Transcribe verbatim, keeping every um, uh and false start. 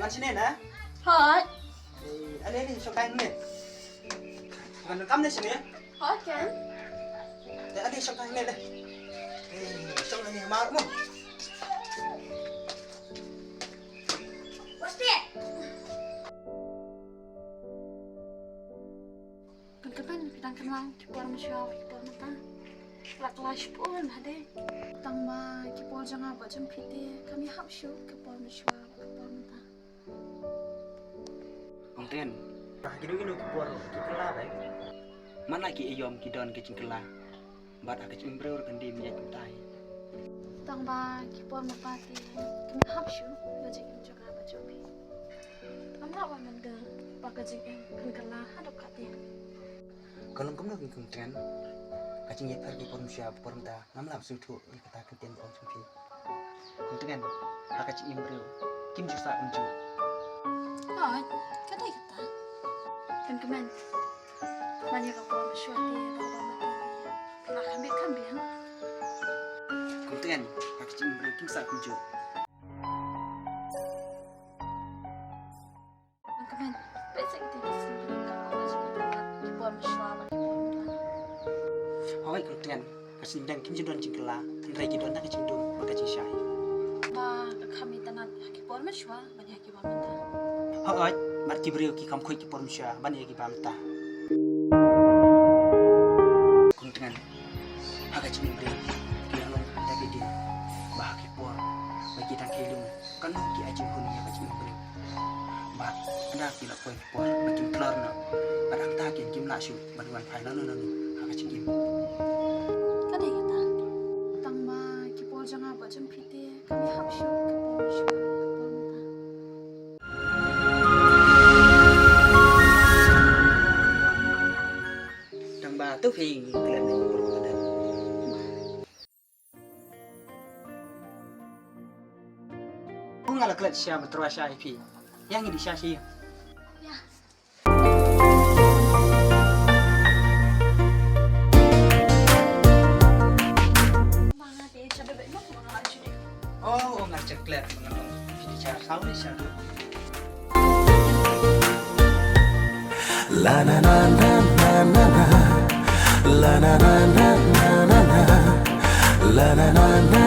Kan shane na? Hooid. Eh, ale ale, shong kai ne. Kan kam ne shane? Hooid kan. Te ale, shong kai ne le. Eh, shong ne ma mo. Kan ka ban phi dang kynmaw ki por mynshuwa, ki por mynta. Lak lak shipun hade. Tang ba ki por jong nga bad jong phi te kam ïahap shuh ki por mynshuwa, ki por mynta. Ong ten. Ba ki dong ino ki por ki kylla bai. Mana ki aïom ki don ki jingkylla. Bad ha ka jingim briew kan dim ïa kumtai. Tang ba ki por mynta te kam ïahap shuh ïa ka jingim jong nga bad jong phi. Ngam lah ban ong ba ka jingim kan kylla haduh katne. Ka long kumno Kong Tngen? Ka jingïapher ki por mynshuwa por mynta ngam lah sngewthuh ïa kata ka ktien ka ong jong phi. Kong Tngen, ha ka jingim briew kim ju sah kumjuh. Hooid, ka dei kata. Kan kmen ban ïa ka por mynshuwa te ba ba mynta phi la kham biang kham biang. Kong Tngen, ha ka jingim briew kim sah kumjuh. Kan kmen, peit seh kata ka sngi ka la wan sha kita ki por mynshuwa bad ki por mynta. Hooid Kong Tngen, ka sngi dang kim ju don jingkylla, hynrei ki don na ka jingdum bad ka jingshai. Ba ka kham itynnad ha ki por mynshuwa bad ïa ki ba mynta. Hooid, bad ki briew ki kham khuid ki por mynshuwa ban ïa ki ba mynta. Kong Tngen, ha ka jingim briew ki la long da ki dei ba ha ki por ba ki dang ki lung. Kan long ki ai jinghun ïa ka jingim briew. Bad hynda ki la poi ki por ba kin khlor noh, bad hangta kin kim lah shuh ban wan phai lano lano ha ka jingim. Ka dei kata. Tang ba ki por jong nga bad jong phi te kam ïahap shuh ki por mynshuwa, ki por mynta. Tang ba to phi ngi klet na ki por mynta. Nga la klet sha ma tyrwa sha ïa phi. Ïa ngi di sha sha ïa. Ïa. Ma nga te sha bebek ma nga la shu de. Oh, oh, nga check klet ma nga long. Phi di sha saw ni sha du. La na na na na na na. La na na na na na na. La na na na